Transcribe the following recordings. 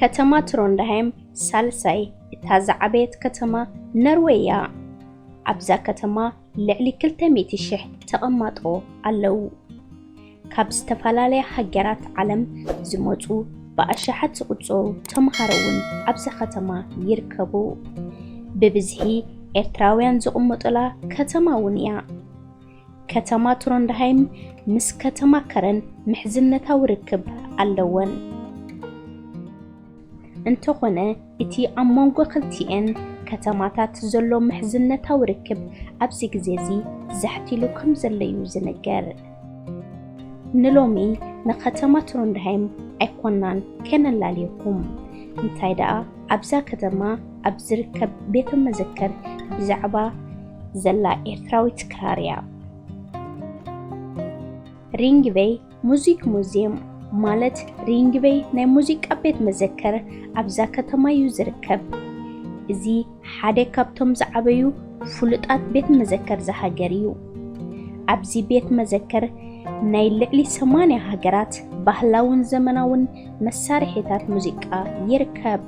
ከተማ ትሮንድሃይም ሳልሳይ እታ ዝዓበየት ከተማ ነርወይ እያ። ኣብዛ ከተማ ልዕሊ ክልተ ሚእቲ ሽሕ ተቐማጦ ኣለዉ። ካብ ዝተፈላለያ ሃገራት ዓለም ዝመጹ ብኣሽሓት ዝቑጸሩ ተምሃሮ እውን ኣብዛ ከተማ ይርከቡ። ብብዝሒ ኤርትራውያን ዝቕመጡላ ከተማ እውን እያ። ከተማ ትሮንድሃይም ምስ ከተማ ከረን ምሕዝነታዊ ርክብ ኣለወን። እንተኾነ፣ እቲ ኣብ መንጎ ክልቲኤን ከተማታት ዘሎ ምሕዝነታዊ ርክብ ኣብዚ ግዜ እዚ ዛሕቲሉ ከም ዘሎ እዩ ዝንገር። ንሎሚ ንከተማ ትሮንድሃይም ኣይኮናን ከነላልየኩም። እንታይ ደኣ ኣብዛ ከተማ ኣብ ዝርከብ ቤተ መዘክር ብዛዕባ ዘላ ኤርትራዊት ክራር እያ። ሪንግቬይ ሙዚክ ሙዚየም ማለት ሪንግቬይ ናይ ሙዚቃ ቤት መዘክር ኣብዛ ከተማ እዩ ዝርከብ። እዚ ሓደ ካብቶም ዝዓበዩ ፍሉጣት ቤት መዘክር እዛ ሃገር እዩ። ኣብዚ ቤት መዘክር ናይ ልዕሊ ሰማንያ ሃገራት ባህላውን ዘመናውን መሳርሒታት ሙዚቃ ይርከብ።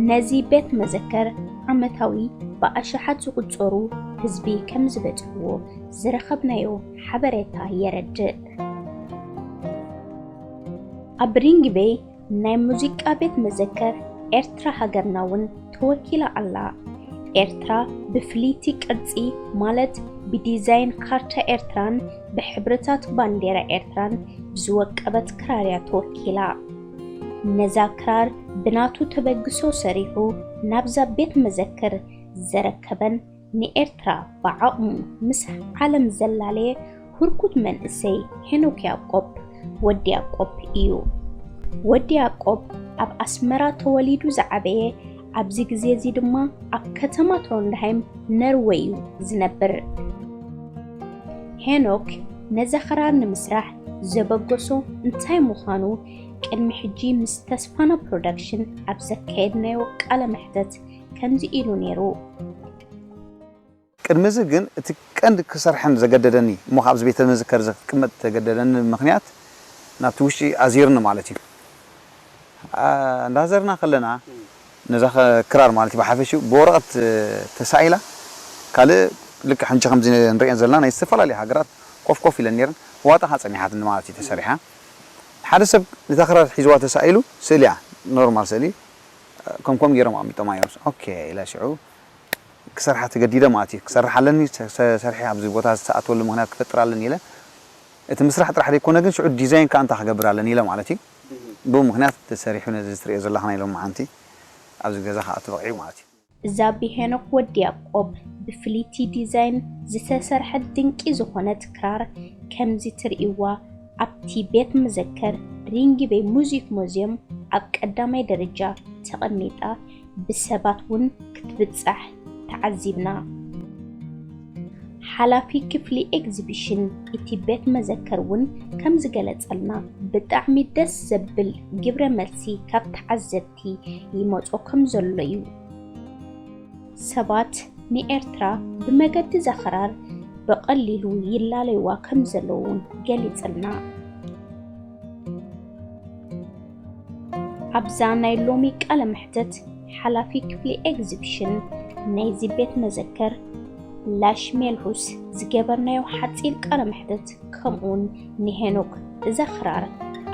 ነዚ ቤት መዘክር ዓመታዊ ብኣሽሓት ዝቑጸሩ ህዝቢ ከም ዝበጽሕዎ ዝረኸብናዮ ሓበሬታ የረድእ። ኣብ ሪንግቬይ ናይ ሙዚቃ ቤት መዘክር ኤርትራ ሃገርና እውን ተወኪላ ኣላ። ኤርትራ ብፍልይቲ ቅርጺ ማለት ብዲዛይን ካርታ ኤርትራን ብሕብርታት ባንዴራ ኤርትራን ብዝወቀበት ክራር እያ ተወኪላ። ነዛ ክራር ብናቱ ተበግሶ ሰሪሑ ናብዛ ቤት መዘክር ዘረከበን ንኤርትራ ብዓቕሙ ምስ ዓለም ዘላለየ ህርኩት መንእሰይ ሄኖክ ያቆብ፣ ወዲ ያቆብ፣ እዩ። ወዲ ያቆብ ኣብ ኣስመራ ተወሊዱ ዝዓበየ፣ ኣብዚ ግዜ እዚ ድማ ኣብ ከተማ ትሮንድሃይም ነርወይ እዩ ዝነብር። ሄኖክ ነዛ ክራር ንምስራሕ ዘበገሶ እንታይ ምዃኑ ቅድሚ ሕጂ ምስ ተስፋና ፕሮዳክሽን ኣብ ዘካየድናዮ ቃለ መሕተት ከምዚ ኢሉ ነይሩ። ቅድሚ እዚ ግን እቲ ቀንዲ ክሰርሐን ዘገደደኒ እሞ ካብዚ ቤተ መዘክር ዘቅመጥ ዘገደደኒ ምኽንያት ናብቲ ውሽጢ ኣዚርኒ ማለት እዩ። ኣ፣ እንዳዘርና ከለና ነዛ ኸ-፣ ክራር ማለት እዩ ብሓፈሽኡ ብወረቐት ተሳኢላ ካልእ ልክዕ ሕንጂ ከምዚ ንሪኤን ዘለና ናይ ዝተፈላለዩ ሃገራት ኮፍ ኮፍ ኢለን ነይረን ዋጣ ኸዓ ጸኒሓትኒ ማለት እዩ ተሰሪሓ። ሓደ ሰብ ነታ ክራር ሒዝዋ ተሳኢሉ ስእሊ እያ ኖርማል ስእሊ ከምከም ገይሮም ኣቐሚጦማ እዮም። ኦኬ ኢለ ሽዑ ክሰርሓ ተገዲደ ማለት እዩ። ክሰርሕ ኣለኒ፣ ሰ-፣ ሰ-፣ ሰርሐ ኣብዚ ቦታ ዝተኣትወሉ ምኽንያት ክፈጥር ኣለኒ ኢለ። እቲ ምስራሕ ጥራሕ ዘይኮነ ግን ሽዑ ዲዛይን ከኣ እንታይ ክገብር ኣለኒ ኢለ ማለት እዩ። ብኡ ምኽንያት ተሰሪሑ ነዚ ትርእዮ ዘለኻ ናይ ሎማዓንቲ ኣብዚ ገዛ ክኣቱ በቒዑ ማለት እዩ። እዛ ብሄኖክ ወዲ ያቆብ ብፍልይቲ ዲዛይን ዝተሰርሐት ድንቂ ዝኾነት ክራር ከምዚ ትርእይዋ ኣብቲ ቤት መዘክር ሪንግቤ ሙዚክ ሙዚየም ኣብ ቀዳማይ ደረጃ ተቐሚጣ ብሰባት እውን ክትብጻሕ ተዓዚብና። ሓላፊ ክፍሊ ኤግዚቢሽን እቲ ቤት መዘክር እውን ከም ዝገለጸልና ብጣዕሚ ደስ ዘብል ግብረ መልሲ ካብ ተዓዘብቲ ይመጾ ከም ዘሎ እዩ። ሰባት ንኤርትራ ብመገዲ እዛ ክራር ብቐሊሉ ይላለይዋ ከም ዘለዉ እውን ገሊጽልና። ኣብዛ ናይ ሎሚ ቃለ መሕትት ሓላፊ ክፍሊ ኤግዚቢሽን ናይዚ ቤት መዘክር ላሽ ሜልሁስ ዝገበርናዮ ሓጺር ቃለ መሕትት ከምኡውን ንሄኖክ እዛ ክራር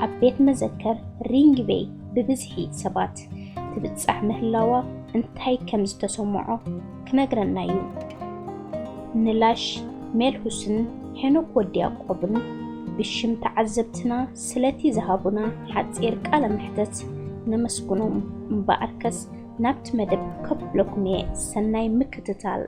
ኣብ ቤት መዘክር ሪንግቤይ ብብዝሒ ሰባት ትብጻሕ ምህላዋ እንታይ ከም ዝተሰምዖ ክነግረና እዩ። ንላሽ ሜልሁስን ሄኖክ ወዲ ያቆብን ብሽም ተዓዘብትና ስለቲ ዝሃቡና ሓጺር ቃለ መሕተት ነመስግኖም። እምበኣርከስ ናብቲ መደብ ከብለኩም እየ። ሰናይ ምክትታል።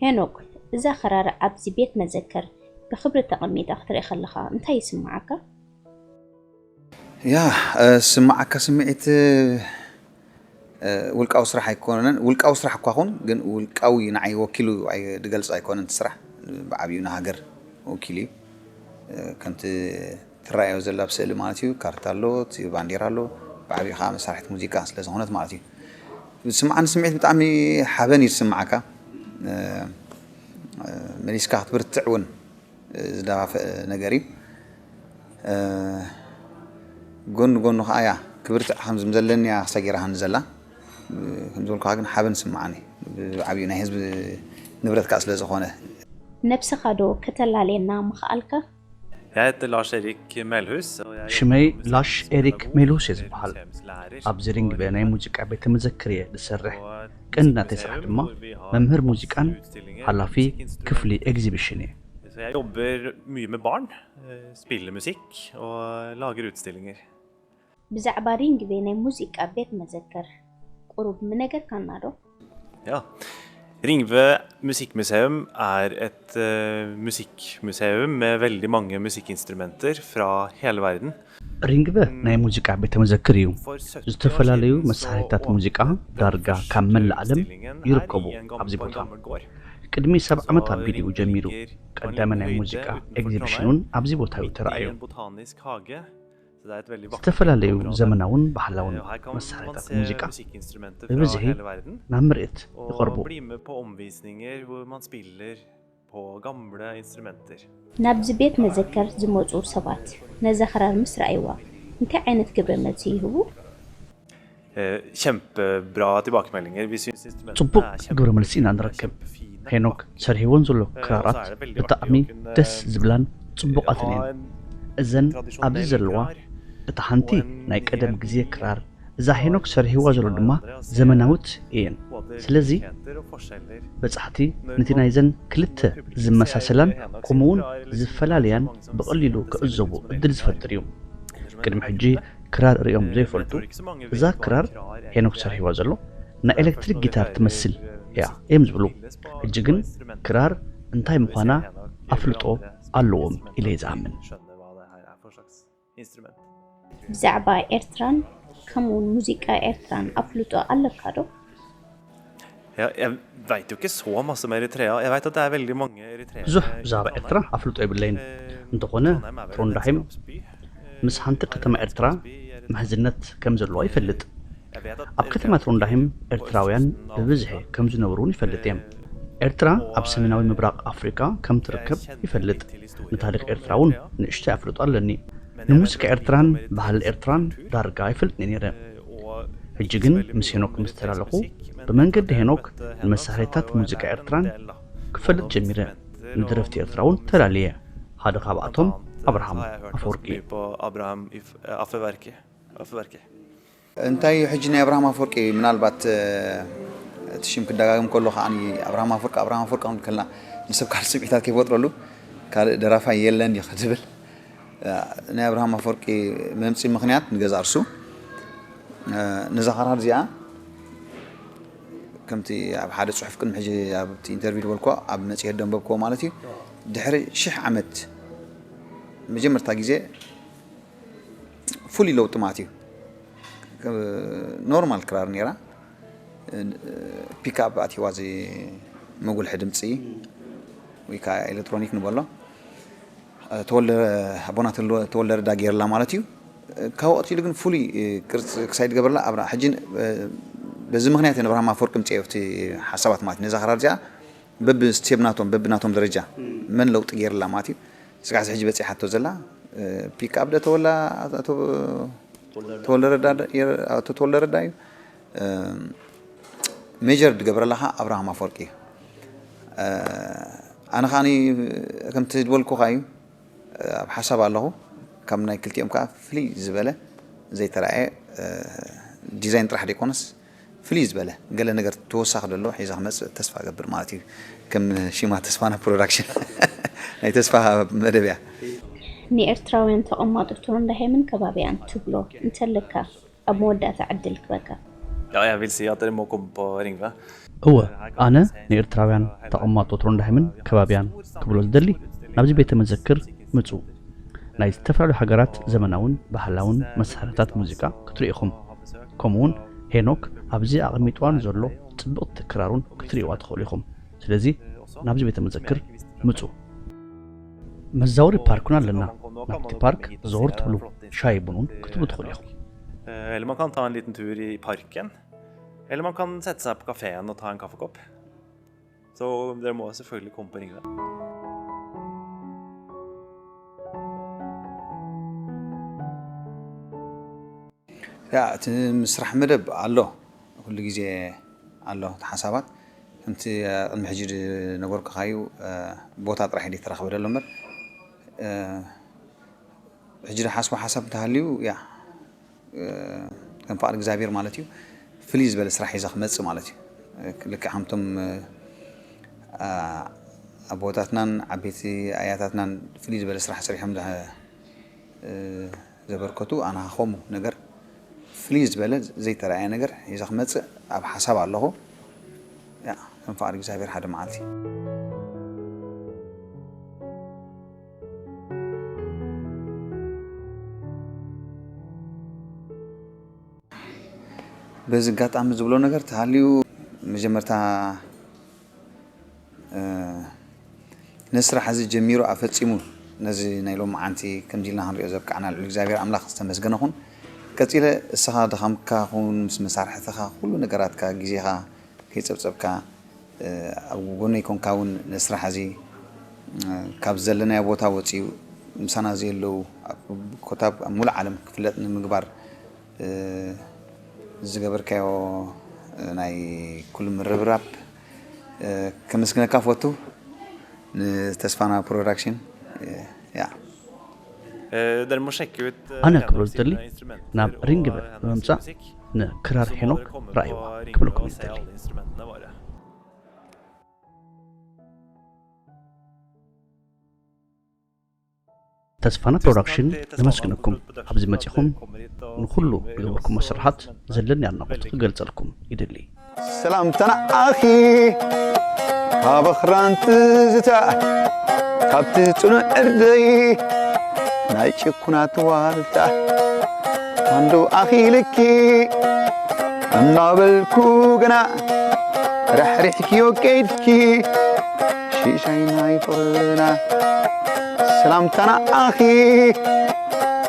ሄኖክ፣ እዛ ክራር ኣብዚ ቤት መዘከር ብኽብሪ ተቐሚጣ ክትርኢ ከለኻ እንታይ ይስምዓካ? ያ ስምዓካ ስምዒት ውልቃዊ ስራሕ ኣይኮነን። ውልቃዊ ስራሕ እኳ ኹን ግን ውልቃዊ ንዓይ ወኪሉ ድገልፅ ኣይኮነን። እቲ ስራሕ ብዓብዩ ንሃገር ወኪሉ እዩ። ከምቲ ትረኣዮ ዘላ ኣብ ስእሊ ማለት እዩ፣ ካርታ ኣሎ፣ እቲ ባንዴራ ኣሎ፣ ብዓብዩ ከዓ መሳርሒት ሙዚቃ ስለ ዝኾነት ማለት እዩ። ዝስምዓኒ ስምዒት ብጣዕሚ ሓበን እዩ ዝስምዓካ። መሊስካ ክትብርትዕ እውን ዝደፋፍእ ነገር እዩ። ጎኒ ጎኑ ከዓ እያ ክብርትዕ ከም ዘለኒ እያ ክሰጊራሃኒ ዘላ። ከም ዝበልኩኻ ግን ሓበን ስምዓኒ፣ ብዓብዩ ናይ ህዝቢ ንብረት ከዓ ስለ ዝኾነ። ነብስኻ ዶ ከተላልየና ምኽኣልካ? Jeg heter Lars Erik Melhus. ሽመይ ላሽ ኤሪክ ሜልሁስ እየ ዝበሃል። ኣብዚ ሪንግበ ናይ ሙዚቃ ቤተ መዘክር እየ ዝሰርሕ። ቀንዲ ናተይ ስራሕ ድማ መምህር ሙዚቃን ሓላፊ ክፍሊ ኤግዚቢሽን እየ። Så jeg jobber mye med barn, eh, spiller musikk og lager utstillinger. ብዛዕባ ሪንግቤ ናይ ሙዚቃ ቤት መዘከር ቁሩብ ምነገርካና ዶ? Ja. Ringve Musikkmuseum er et eh, musikkmuseum med veldig mange musikkinstrumenter fra hele verden. ሪንግበ ናይ ሙዚቃ ቤተ መዘክር እዩ። ዝተፈላለዩ መሳርሒታት ሙዚቃ ዳርጋ ካብ መላእ ዓለም ይርከቡ ኣብዚ ቦታ። ቅድሚ ሰብ ዓመት ኣቢሉ እዩ ጀሚሩ። ቀዳመ ናይ ሙዚቃ ኤግዚቢሽን እውን ኣብዚ ቦታ እዩ ተራእዩ። ዝተፈላለዩ ዘመናውን ባህላውን መሳርሒታት ሙዚቃ ብብዝሒ ናብ ምርኢት ይቐርቡ። På omvisninger hvor man spiller på gamle instrumenter. ናብዚ ቤት መዘከር ዝመፁ ሰባት ነዛ ክራር ምስ ረኣይዋ እንታይ ዓይነት ግብረ መልሲ ይህቡ? Eh, Kjempebra tilbakemeldinger. Vi syns instrumentet ጽቡቕ er kjempe- ግብረ መልሲ ኢና ንረክብ። ሄኖክ ሰሪሕወን ዘሎ ክራራት ብጣዕሚ ደስ ዝብላን ጽቡቓትን እየን። እዘን ኣብዚ ዘለዋ እታ ሓንቲ ናይ ቀደም ግዜ ክራር እዛ ሄኖክ ሰሪሕዋ ዘሎ ድማ ዘመናዊት እየን። ስለዚ በጻሕቲ ነቲ ናይዘን ክልተ ዝመሳሰላን ከምኡውን ዝፈላለያን ብቐሊሉ ክዕዘቡ እድል ዝፈጥር እዩ። ቅድሚ ሕጂ ክራር ርእዮም ዘይፈልጡ እዛ ክራር ሄኖክ ሰሪሕዋ ዘሎ ናይ ኤሌክትሪክ ጊታር ትመስል እያ እዮም ዝብሉ። ሕጂ ግን ክራር እንታይ ምዃና ኣፍልጦ ኣለዎም ኢለ እየ ዝኣምን። ብዛዕባ ኤርትራን ከምኡውን ሙዚቃ ኤርትራን ኣፍልጦ ኣለካ ዶ? Jeg, jeg veit jo ikke så masse om Eritrea. Jeg veit at det er veldig mange eritreere ብዙሕ ብዛዕባ ኤርትራ ኣፍልጦ የብለይን። እንተኾነ ትሮንዳሂም ምስ ሓንቲ ከተማ ኤርትራ ምሕዝነት ከም ዘለዋ ይፈልጥ። ኣብ ከተማ ትሮንዳሂም ኤርትራውያን ብብዝሒ ከም ዝነብሩ እውን ይፈልጥ እየ። ኤርትራ ኣብ ሰሜናዊ ምብራቕ ኣፍሪቃ ከም ትርከብ ይፈልጥ። ንታሪኽ ኤርትራ እውን ንእሽተይ ኣፍልጦ ኣለኒ። ንሙዚቃ ኤርትራን ባህሊ ኤርትራን ዳርጋ ኣይፈልጥን እየ ነይረ። ሕጂ ግን ምስ ሄኖክ ምስ ተላለኹ ብመንገዲ ሄኖክ ንመሳርሒታት ሙዚቃ ኤርትራን ክፈልጥ ጀሚረ። ንደረፍቲ ኤርትራ እውን ተላልየ። ሓደ ካብኣቶም ኣብርሃም ኣፈወርቂ እዩ። På Abraham Afewerki. እንታይ እዩ ሕጂ ናይ ኣብርሃም ኣፈወርቂ ምናልባት እቲ ሽም ክደጋግም ከሎ ከዓ ኣብርሃም ኣፈወርቂ ኣብርሃም ኣፈወርቂ ክንብል ከለና ንሰብ ካልእ ስምዒታት ከይፈጥረሉ ካልእ ደራፋይ የለን እዩ ክትብል ናይ ኣብርሃም ኣፈወርቂ መምፂ ምክንያት ንገዛ እርሱ ነዛ ኸራር እዚኣ ከምቲ ኣብ ሓደ ፅሑፍ ቅድሚ ሕጂ ኣብቲ ኢንተርቪው ዝበልኮ ኣብ መፅሄት ደንበብኮ ማለት እዩ ድሕሪ ሽሕ ዓመት መጀመርታ ግዜ ፍሉይ ለውጢ ማለት እዩ። ኖርማል ክራር ነይራ ፒክኣፕ ኣትዋ እዚ መጉልሒ ድምፂ ወይ ከዓ ኤሌክትሮኒክ ንበሎ ኣቦና ተወልደ ረዳ ገይርላ ማለት እዩ። ካብ ወቅቲ ኢሉ ግን ፍሉይ ቅርፂ ክሳይ ትገበርላ ኣብራ ሕጂ በዚ ምክንያት ነብርሃም ኣፈወርቂ ምፅኦ ኣብቲ ሓሳባት ማለት ነዛ ክራር እዚኣ በቢ ስቴብ ናቶም በቢ ናቶም ደረጃ መን ለውጢ ገይርላ ማለት እዩ። ስጋዕ ሕጂ በፂሓቶ ዘላ ፒክኣፕ ዶ ተወላ ኣቶ ተወልደ ረዳ እዩ። ሜጀር ዝገበረላ ከዓ ኣብርሃም ኣፈወርቂ እዩ። ኣነ ከዓ ከምቲ ዝበልኩካ እዩ ኣብ ሓሳብ ኣለኹ። ካብ ናይ ክልቲኦም ከዓ ፍልይ ዝበለ ዘይተረኣየ ዲዛይን ጥራሕ ዘይኮነስ ፍልይ ዝበለ ገለ ነገር ተወሳኺ ደሎ ሒዛ ክመፅእ ተስፋ እገብር ማለት እዩ። ከም ሽማ ተስፋና ፕሮዳክሽን ናይ ተስፋ መደብ እያ። ንኤርትራውያን ተቐማጦ ትሮንዳሄምን ከባቢያን ትብሎ እንተለካ ኣብ መወዳእታ ዕድል ክበካ። Ja, jeg vil si at dere må komme på Ringve. እወ፣ ኣነ ንኤርትራውያን ተቐማጦ ትሮንድሃይምን ከባቢያን ክብሎ ዝደሊ፣ ናብዚ ቤተ መዘክር ምጹ። ናይ ዝተፈላለዩ ሃገራት ዘመናውን ባህላውን መሳርሕታት ሙዚቃ ክትርኢ ኢኹም። ከምኡውን ሄኖክ ኣብዚ ኣቐሚጥዋ ንዘሎ ጽብቕቲ ክራሩን ክትርእይዋ ትኽእሉ ኢኹም። ስለዚ ናብዚ ቤተ መዘክር ምጹ። መዛወሪ ፓርክ እውን ኣለና። ናብቲ ፓርክ ዘወር ትብሉ ሻይ ቡን እውን ክትብሉ ትኽእሉ ኢኹም። Eh, Eller man kan ta en liten tur i parken. Eller man kan sette seg på kafeen og ta en kaffekopp. Så dere må selvfølgelig komme på Ringve. ያ እቲ ምስራሕ መደብ ኣሎ፣ ኩሉ ግዜ ኣሎ እቲ ሓሳባት። ከምቲ ቅድሚ ሕጂ ዝነገርኩኻ እዩ፣ ቦታ ጥራሕ እዩ ተረኽበ ዘሎ እምበር፣ ሕጂ ዝሓስቦ ሓሳብ እንተሃልዩ፣ ያ ከም ፍቓድ እግዚኣብሔር ማለት እዩ፣ ፍልይ ዝበለ ስራሕ ሒዘ ክመፅእ ማለት እዩ። ልክዕ ከምቶም ኣቦታትናን ዓበይቲ ኣያታትናን ፍልይ ዝበለ ስራሕ ሰሪሖም ዘበርከቱ፣ ኣነ ከምኡ ነገር ፍልይ ዝበለ ዘይተረኣየ ነገር ሒዘ ክመፅእ ኣብ ሓሳብ ኣለኹ። ያ ከም ፍቓድ እግዚኣብሔር ሓደ መዓልቲ። በዚ ኣጋጣሚ ዝብሎ ነገር ተሃልዩ፣ መጀመርታ ነዚ ስራሕ እዚ ጀሚሩ ኣፈፂሙ ነዚ ናይ ሎማዓንቲ ከምዚ ኢልና ክንሪኦ ዘብቃዕና ልዑል እግዚኣብሔር ኣምላኽ ዝተመስገነ ኹን። ቀፂለ እስኻ ድኻምካ ኹን ምስ መሳርሕትኻ ኩሉ ነገራትካ ግዜኻ ከይፀብፀብካ ኣብ ጎነይ ኮንካ እውን ነዚ ስራሕ እዚ ካብ ዘለናዮ ቦታ ወፂኡ ምሳና ዘየለዉ ኮታብ ኣብ ሙሉእ ዓለም ክፍለጥ ንምግባር ዝገበርካዮ ናይ ኩሉ ምርብራብ ከመስግነካ ፈቱ። ንተስፋና ፕሮዳክሽን ያ Eh, Dere må sjekke ut eh, ኣነ Henriks ክብሎ ዝደሊ instrumenter ናብ og ሪንግበ hennes ብምምፃእ musikk. ንክራር Så må ሄኖክ dere komme ርኣይዋ på Ringve ክብለኩም og se ይደሊ። Alle instrumentene våre. ተስፋና ፕሮዳክሽን ነመስግነኩም። ኣብዚ መጺኹም ንኹሉ ዝገበርኩሞ ስራሓት ዘለኒ ኣድናቖት ክገልጸልኩም ይደሊ። ሰላምታ ንዓኺ ካብ ኣኽራን ትዝታ ካብቲ ጽኑዕ ዕርደይ ናይ ጭኩናት ዋልታ ኣንዶ ኣኺልኪ እናበልኩ ግና ራሕሪሕክዮ ከይድኪ ሽሻይ ናይ ፍቕርና ሰላምታ ንዓኺ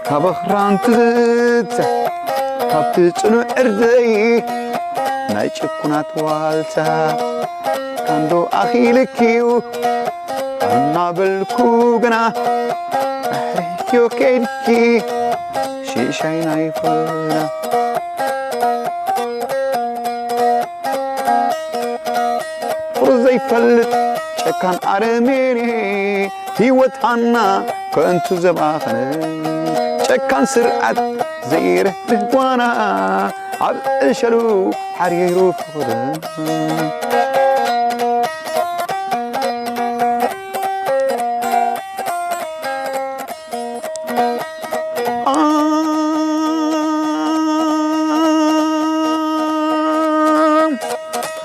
ካብ ኣኽራን ትዝታ ካብቲ ጽኑዕ ዕርደይ ናይ ጭኩናት ዋልታ ካንዶ ኣኺልክዩ እናበልኩ ግና ኣሕሪክዮ ከይድኪ ሽሻይ ናይ ፍቕርና ፍቕሪ ዘይፈልጥ ጨካን ኣረሜኔ ህይወት ሃና ከንቱ ዘባኸነ ጨካን ስርዓት ዘይርህርህ ጓና ኣብ ዕሸሉ ሓሪሩ ፍቕሪ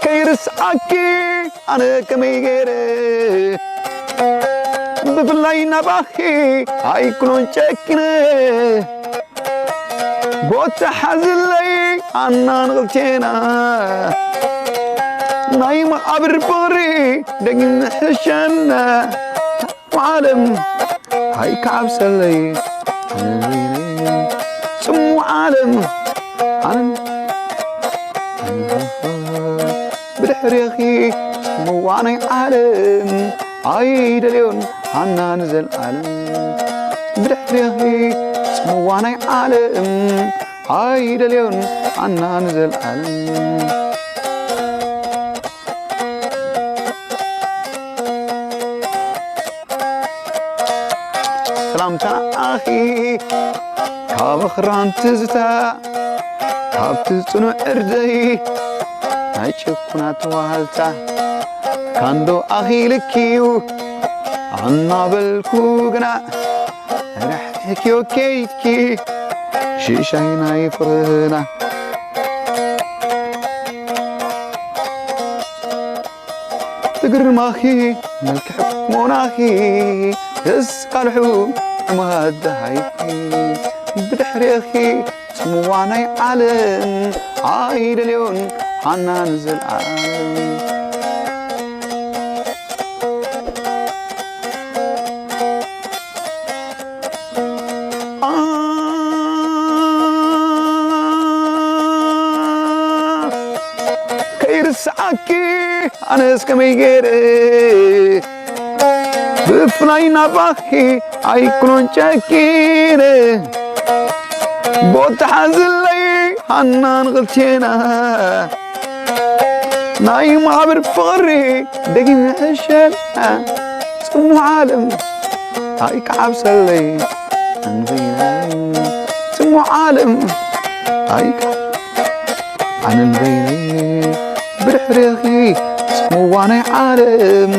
ከይርስዓኪ ኣነ ከመይ ገይረ ብፍላይ ናባኺ ኣይኩኖን ጨኪነ ቦታ ሓዝለይ ኣና ንኽልቴና ናይ መቓብር ፍቕሪ ደጊም ሕሸና ዓለም ኣይከዓብሰለይ ጽሙ ዓለም ኣነ ብድሕሬኺ ጽምዋ ናይ ዓለም ኣይደልዮን ኣና ንዘልዓለም ብድሕሬኺ ጽምዋ ናይ ዓለም ኣይደልዮን ኣና ንዘልዓለም ሰላምታ ንዓኺ ካብ ኣኽራን ትዝታ ካብቲ ጽኑዕ ዕርደይ ናይ ጭኩናት ዋልታ ካንዶ ኣኺልክዩ ኣናበልኩ ግና ርሕርሕክዮ ከይድኪ ሽሻይ ናይ ፍቕርና ግርማኺ፣ መልክዕ ቁመናኺ፣ ዘስካልሑ ዕማት ደሃይኪ፣ ብድሕሬኺ ጽምዋ ናይ ዓለም፣ ኣይደልዮን ሃና ንዘለኣለም። ከይርስዓኪ ኣነስ ከመይ ገይረ፣ ብፍላይ ናባኺ ኣይኩኖን ጨኪነ። ቦታ ሓዝለይ ሃና ንኽልቴና፣ ናይ ማሕበር ፍቕሪ ደጊም ይሕሸና። ጽሙዕ ዓለም ኣይከዓብሰለይ ኣንበይነይ። ጽሙዕ ዓለም ኣይከ ኣነ ንበይነይ ብድሕሬኺ ጽምዋ ናይ ዓለም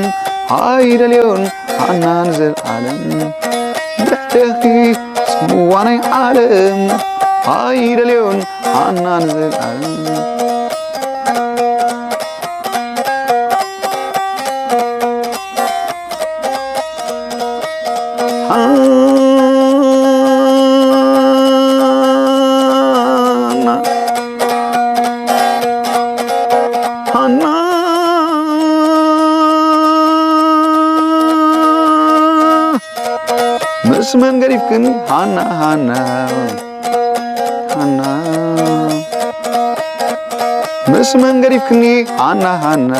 ኣይደልዮን ሃና ንዘለኣለም። ብድሕሬኺ ጽምዋ ናይ ዓለም ኣይደልዮን ሃና ንዘለኣለም። ሃና፣ ሃና፣ ምስ መን ገዲፍክኒ ሃና፣ ሃና፣ ሃና፣ ምስ መን ገዲፍክኒ ሃና፣ ሃና፣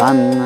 ሃና።